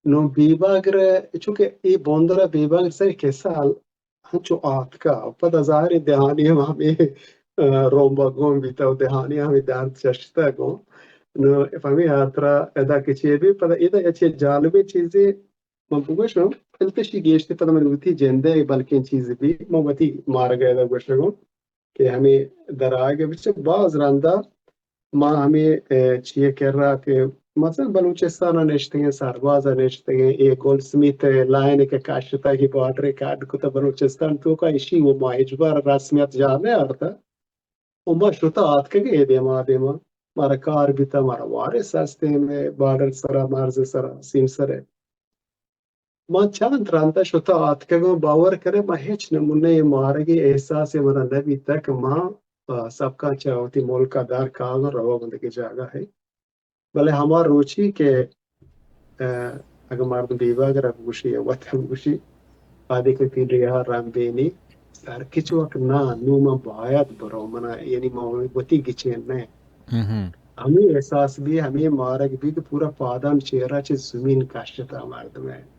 نوں بیباگر، چونکہ اے بندر ءَ بیباگر سر کسہ ہنچو آتکا، پدا ظاہر ہے دہانی ہم ہمے، آ، رومبا گون بیتا و دہانی ہمے درد چشتا گون۔ نوں پہ ہمے ہاترا ادا کہ چے بی، پدا ادا چے جالبیں چیزے من بگوشم، البتہ اشی گیشتر پدا من وتی جندے بلکیں چیز بی، من وتی مارگ ادا گوشگوں کہ ہمے در آگ بچ باز رندا ما ہمے، اے، چیئے کرا کہ مثلاً بلوچستان ءَ نشتگیں، سرباز ءَ نشتگیں، اے گولڈ سمتھ ءِ لائن کہ کشتا کہ بارڈر کٹ کتا بلوچستان توکا، اشی و ما ہچبر رسمیت جاہ نہ آرتا۔ و ما شتا آتکگیں اے دیما دیما، مارا کار بیتا، مارا وارث ہستیں مئے بارڈر سرا، مرز سرا، سیم سرے۔ ما چند رندا شتا آتکگاں، باور کنے ما ہچ نمونہ مارگی احساس منا نہ بیتا کہ ما، آ، سبکاں چہ وتی ملک ءَ در کاغاں روا گندگی جاگہ ہے۔ بلے ہما روچی کہ، آ، اگہ مردم بیباگر بگوشی یا وطن بگوشی، آدے کہ تئی ڈیہا رمبینی سرکچ وقت نا، نو من باید برو، منا یعنی ما وتی گچین نہ۔ ہمے احساس بی، ہمے مارگ بی کہ پورا پادان چیرا چہ زمین کشتا مردم ہے۔